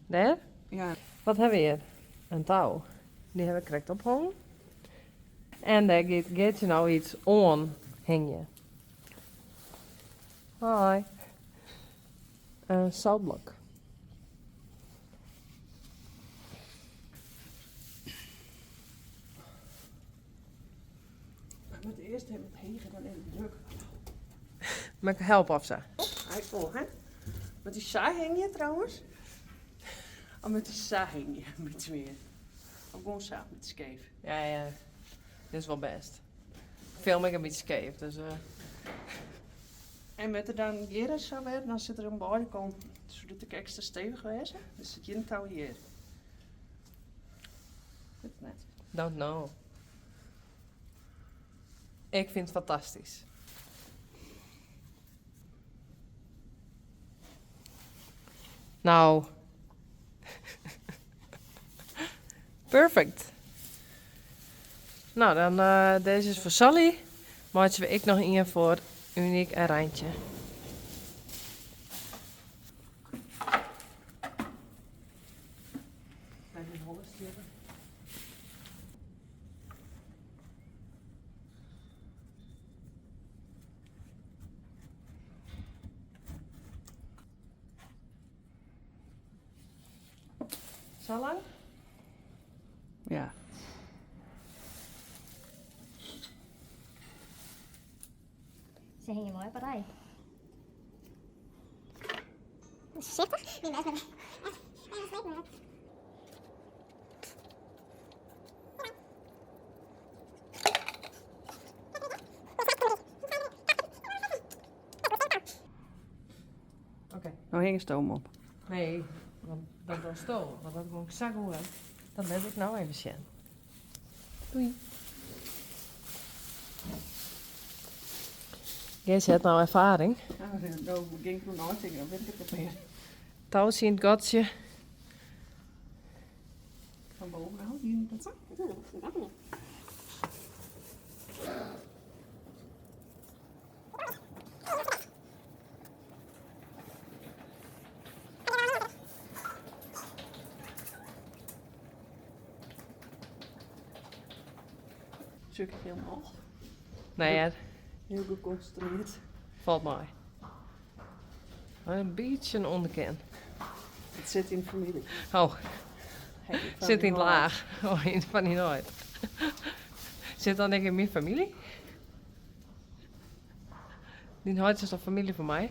Dêr? Ja. Wat ha we hjir? In tou. Dy ha we krekt ophongen. En dêr giet Geartsje no iets oan hingje. Hoi. In soutblok. Ik moat earst even wat heger, dan is it druk. Moat ik helpe of sa? Hy wol, hè? Moat dy sa hingje trouwens? Of moat dy sa hingje, in bytsje mear? Of gewoan sa, in bytsje skeef? Ja, ja. Dit is wol bêst. Ik film ek in bytsje skeef, dus. En moat er dan hjir sa wer, dan sit er oan beide kanten. Soe dit ek ekstra stevich wêze? Der sit gjin tou hjir. Wit it net. Don't know. Ik fyn it fantastysk. Nou. Perfect. Nou, dan deze is foar Sally. Meitsje we ek noch ien foar Uniek en Reintje. Sa lang? Ja. Se hingje moai op 'e rij. Oké. No hingest him op. Nee, want dat dochsto, want dat gong sa goed. Dat lit ik no even sjen. Doei. Geartsje hat no erfaring. No gean ik deroer neitinken, dan wit ik it net mear. Toutsje yn it gatsje. Fan bovenaf, hier dat sa? Sjoch ik helemaal. Nee hear. Hiel gekonsintrearre. Falt mei. In bytsje in ûnderkin. It sit yn de famylje. Oh. Sit yn it laach. Oh, yn fan dyn heit. Sit dan ek yn myn famylje? Dyn heit is toch famylje fan my?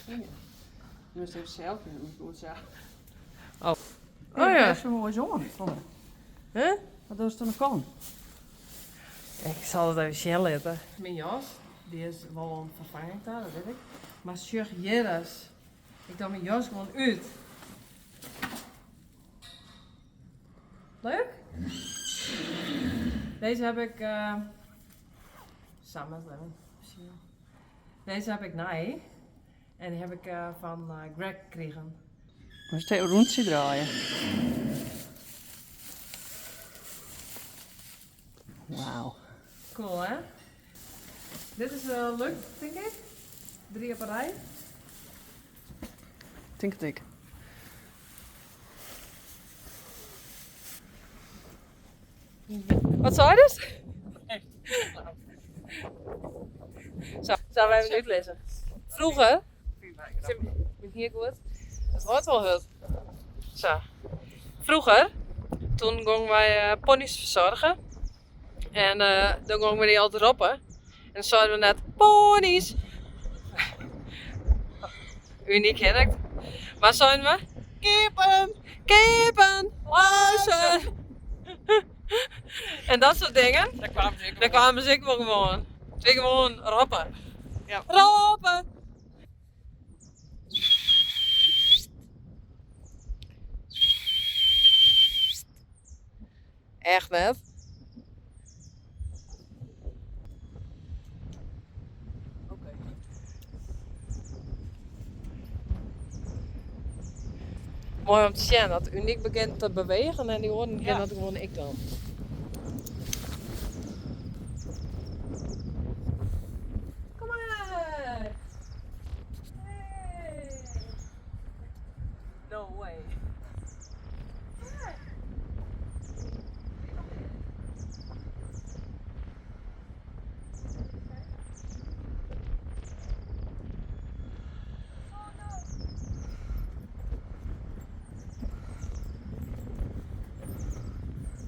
Ja. Moatst even sels nimme, goed sa. Oh. Oh ja. Bêst wol moai oan, Huh? Wat dochst oan de kant? Ik sil it even sjen litte. Myn jas, dy is wol oan ferfanging ta, dat wit ik. Mar sjoch hjir ris. Ik doch myn jas gewoan út. Leuk? Deze heb ik uh, samen Deze heb ik nij. En die heb ik uh, fan uh, Greg krigen. Moatst even rûntsje draaie. Wauw. Cool hè? Dit is uh, leuk, tink ik. Drie op een rij. Tink it ek. Wat seidest? Zo, sille we even útlizze. Froeger, bin hier goed? It wordt wol hurd. Sa. Froeger, toen gongen wy eh, pony's verzorgen. En eh, dan gongen we dy altyd roppen. En dan seiden we net pony's. Uniek hinnikt. Mar seinen we kippen, kippen, luizen. En dat soort dingen. Daar kwamen ze ek Daar kwamen ze ek wol gewoan. It wie gewoan roppe. Ja. Roppe! Echt net. Oké. Moai om te sjen dat Uniek begjint te bewegen en dy oaren gean Ja. dat gewoan ek dwaan. Kom mar! Hey! No way.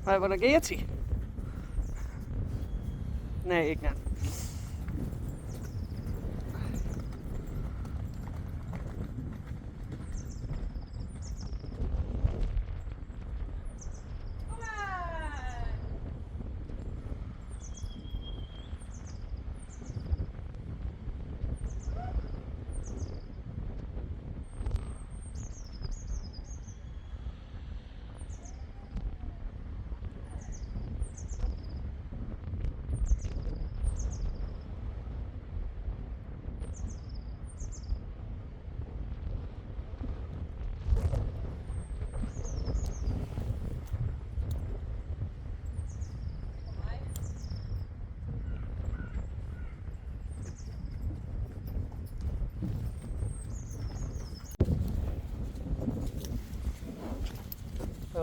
Wy wolle Geartsje. Nee, ik net.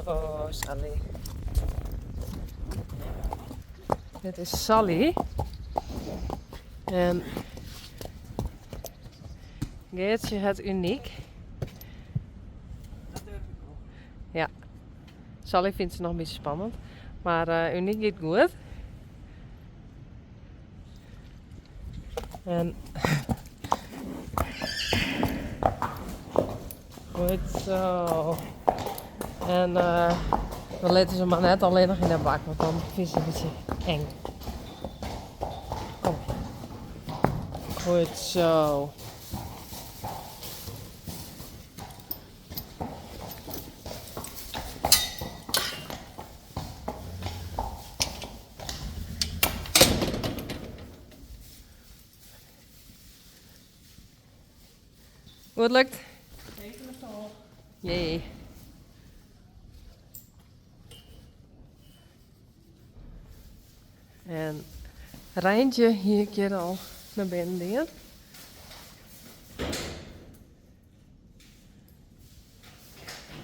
Oh, Sally. Dit is Sally. En Geartsje hat Uniek. Dat durf ik wol. Ja. Sally fynt se noch in bytsje spannend. Mar Uniek giet goed. En goed zo. En we litte se mar net allinnich yn de bak, want dan fynt se it in bytsje eng. Kom. Goed zo. Goed lukt? Jee. En Reintje hie ik hjir al nei binnen dien.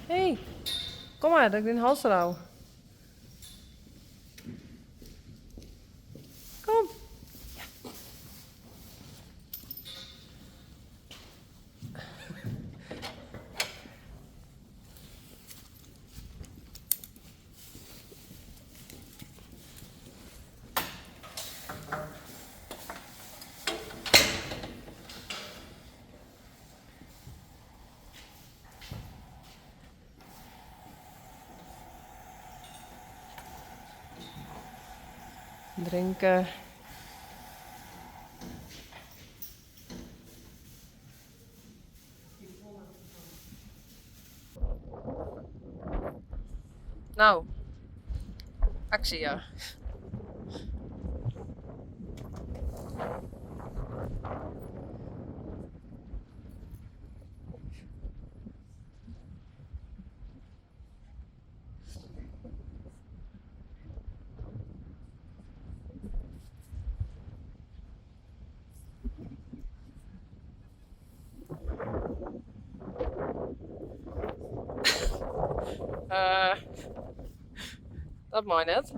Hey, kom mar, dat ik dyn halster ôf. Kom. Ja. Drinke. Nou, aksje ja. Dat mei net.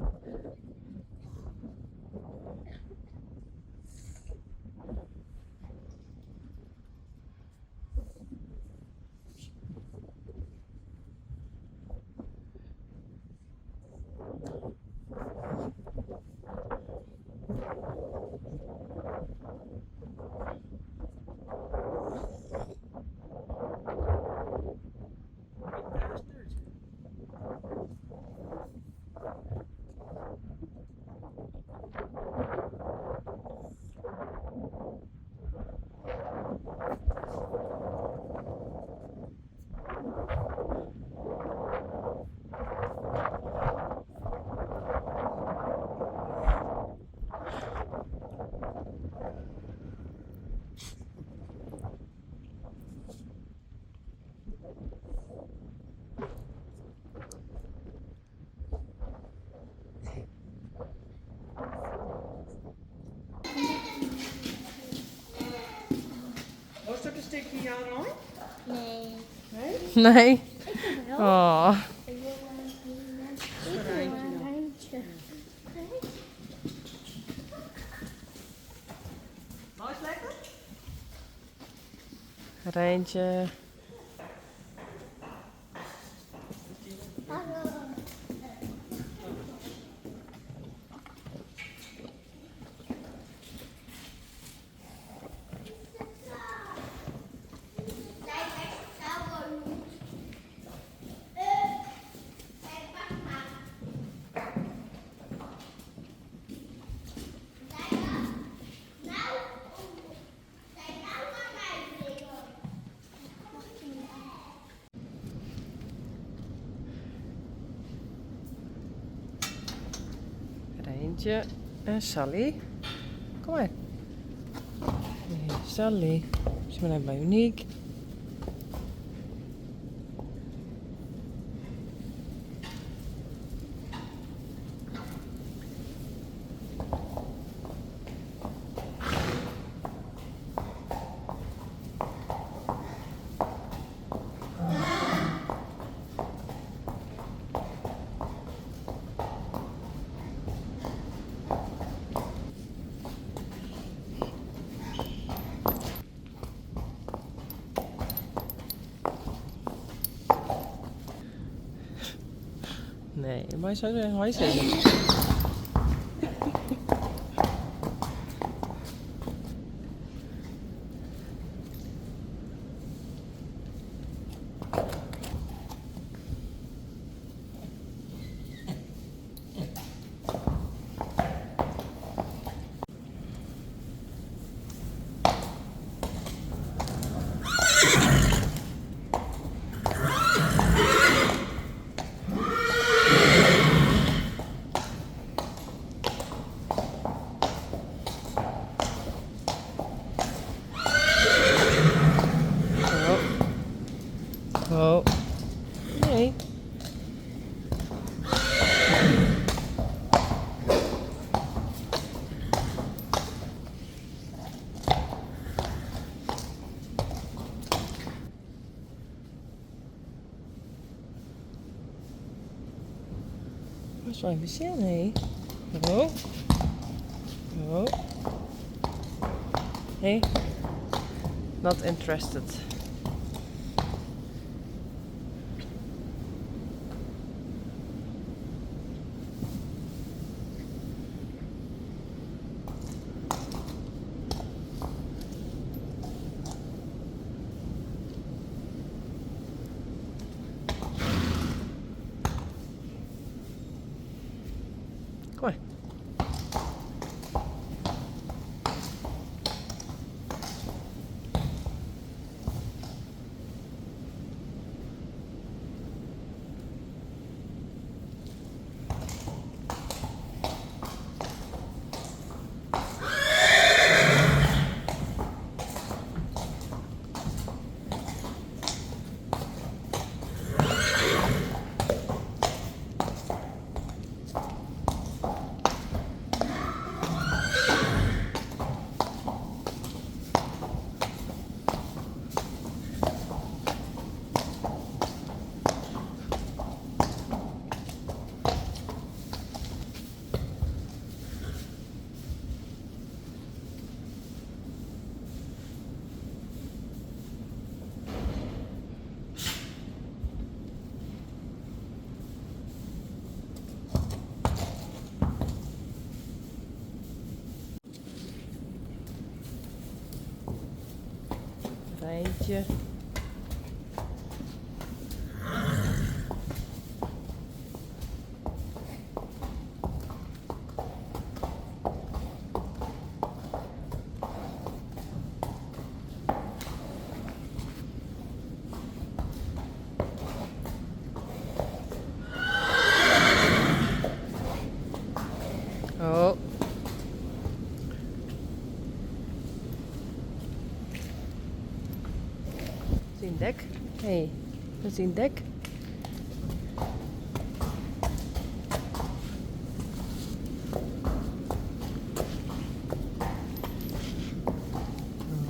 Wolst ek in stikje jaan, Rein? Nee. Nee? Nee. Oh. Ik wil een Reintje. Nou is lekker? Reintje. Reintje en Sally. Kom maar. Hey, Sally. Ze maar even bij Uniek. Nee, maar zo hij zitten. Oh. Oh. Nee. Dat is wel even zin, hè? Oh. Oh. Hey. Not interested. Kom maar. Reintje. Oh. Zien dek. Hey, dat is een dek.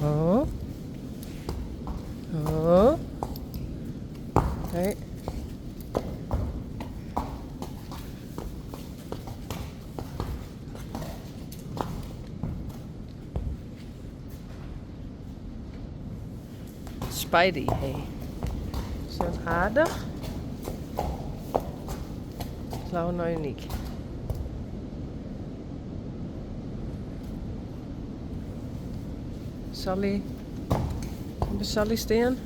Oh. Oh. Spidey, hey. Is dat aardich? Blauw nou uniek. Sally. By Sally stean.